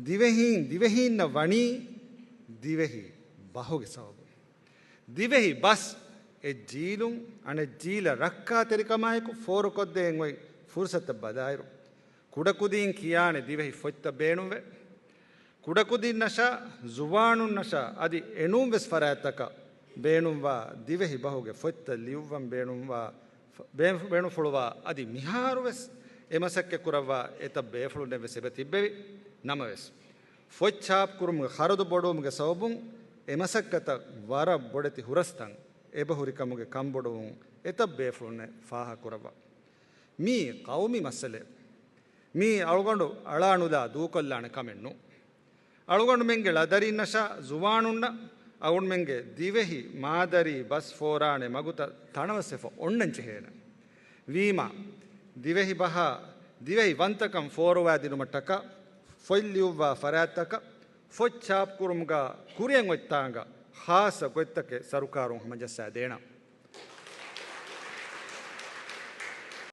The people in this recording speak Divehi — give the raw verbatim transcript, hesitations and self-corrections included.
ދިވެހީން، ދިވެހީންނަށް ވަނީ ދިވެހި ބަހުގެ ސަބަބުން. ދިވެހި ބަސް އެއް ޖީލުން އަނެއް ޖީލަށް ރައްކާތެރިކަމާއެކު ފޯރުކޮށްދޭން އޮތް ފުރުސަތަށް ބަލާއިރު، ކުޑަކުދީން ކިޔާނެ ދިވެހި ފޮތްތައް ބޭނުންވޭ. ކުޑަކުދިންނަށާ، ޒުވާނުންނަށާ އަދި އެނޫން ވެސް ފަރާތްތަކަށް ބޭނުންވާ ދިވެހި ބަހުގެ ފޮތްތައް ލިޔުއްވަން ބޭނުންވާ، ބޭ-، ބޭނުންފުޅުވާ އަދި މިހާރު ވެސް އެ މަސައްކަތް ކުރައްވާ އެތައް ބޭފުޅުންނެއް ވެސް އެބަ ތިއްބެވި. ނަމަވެސް، ފޮތް ޗާޕްކުރުމުގެ ޚަރަދު ބޮޑުވުމުގެ ސަބަބުން އެ މަސައްކަތަށް ވަރަށް ބޮޑެތި ހުރަސްތައް އެބަހުރިކަމުގެ ކަންބޮޑުވުން އެތައް ބޭފުޅުންނެއް ފާހަގަކުރައްވާ. މީ ޤައުމީ މައްސަލައެއް. މީ އަޅުގަނޑު އަޅާނުލާ ދޫކޮށްލާނެ ކަމެއް ނޫން. އަޅުގަނޑުމެންގެ ޅަދަރީންނަށާ ޒުވާނުންނަށް އަޅުގަނޑުމެންގެ ދިވެހި މާދަރީ ބަސް ފޯރާނެ މަގުތައް ތަނަވަސްވެފަ އޮންނަން ޖެހޭނެ. ވީމާ، ދިވެހި ބަހާ ދިވެހި ވަންތަކަން ފޯރުވާދިނުމަށްޓަކާ ފޮތް ލިޔުއްވާ ފަރާތްތަކަށް ފޮތް ޗާޕްކުރުމުގަ ކުރިއަށް އޮތްތާނގަ ޚާއްޞަ ގޮތްތަކެއް ސަރުކާރުން ހަމަޖައްސާދޭނަން.